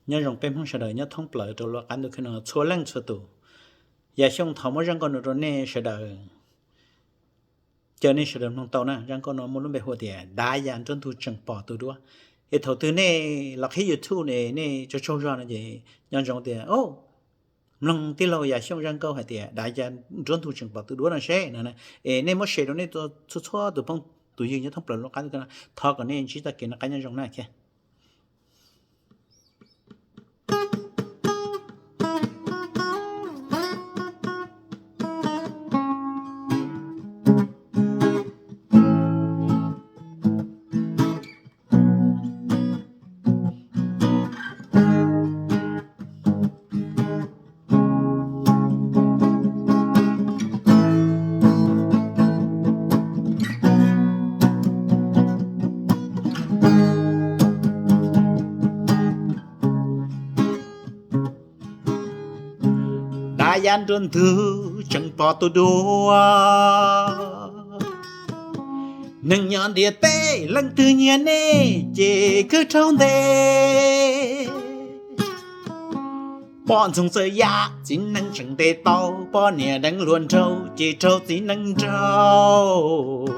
Nyob zoo peb Hmoob sawv daws nyob thoob plaws rau lub qab ntuj khwb no txhua leej txhua tus. Yam Xyooj thov muab zaj nkauj no rau nej sawv daws, caw nej sawv daws mloog tau na. Zaj nkauj no muaj lub npe hu tias Dav ya nruab ntug tseem pom tus duab. Es thaum twg nej los qhib YouTube ne, nej tsaug tsaug zog no ces nco ntsoov tias, o, mloog tij laug Yam Xyooj zaj nkauj hais tias Dav ya nruab ntug tseem pom tus duab no seb no. Es nej muab share rau nej txhua txhua tus phooj tus ywg nyob thoob plaws lub qab ntuj khwb no. Thov kom nej ntsib txoj kev noj qab nyob zoo na. Dav ya nruab ntug tseem pom tus duab. Neeg nyob ntiaj teb leej twg nyiag nej ces kawg raug ntes. Poj ntxoog txawj yam txiv neej tseem ntes tau, poj niam deev hluas nraug ces raug txiv neej nraug.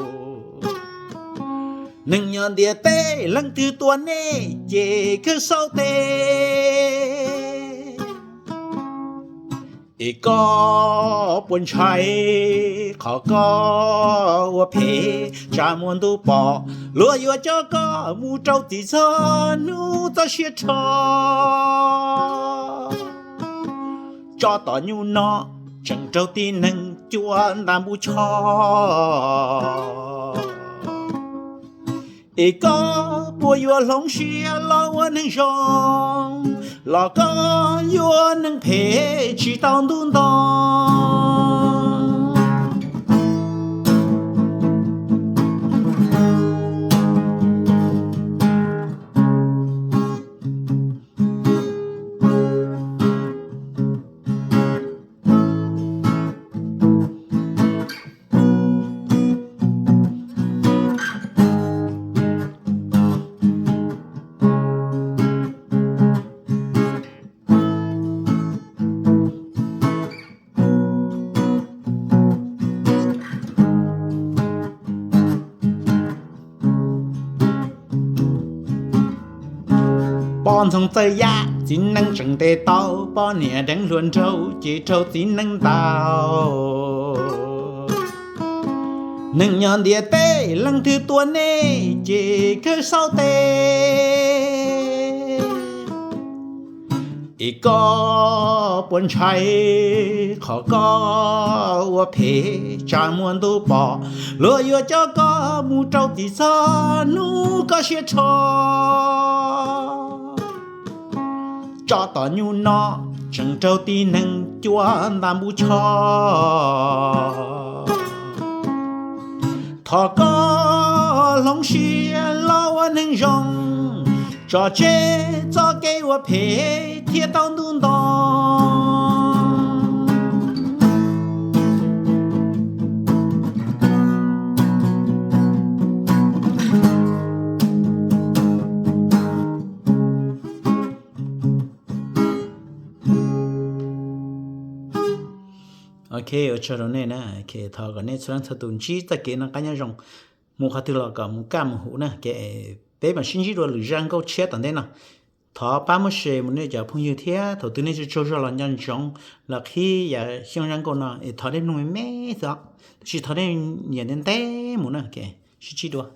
Neeg nyob ntiaj teb leej twg tua nej ces kawg xauj tes. Es koj puas ntshai qhov koj ua phem, tsam muaj ntuj pom luag yuav coj koj mus rau txim txog hnub txoj sia rho. Tso tom nyuj no tseem raug tib neeg cua nta npuj tsho. Es koj puas yuav hloov siab los ua neeg zoo, los koj yuav neeg phem tsis tau ntuj nto? Poj ntxoog txawj yam txiv neej tseem ntes tau, poj niam deev hluas nraug ces raug txiv neej ntaus. Neeg nyob ntiaj teb leej twg tua nej ces kawg xauj tes. Es koj puas ntshai qhov koj ua phem, tsam muaj ntuj pom luag yuav coj koj mus rau txim txog hnub koj siab rho. Tso tom nyuj no tseem raug tib neeg cua nta npuj tsho. Thov koj hloov siab los ua neeg zoo, tso tseg txoj kev ua phem thiaj tau ntuj nto. Ok, ua tsaug rau nej na. Thov kom nej txhua leej txhua tus ntsib txoj kev noj qab nyob zoo, mus qhov twg los kom mus kaj mus huv na. Peb mam sib ntsib dua lwm zaj nkauj tshiab tom ntej no. Thov pab muab share mus nej cov phooj ywg thiab thaum twg nej tsaug tsaug zog los nco ntsoov los qhib Yam Xyooj zaj nkauj no es thov nej mloog me me xwb, tab sis thov nej nyiam ntev ntev mus na. Sib ntsib dua.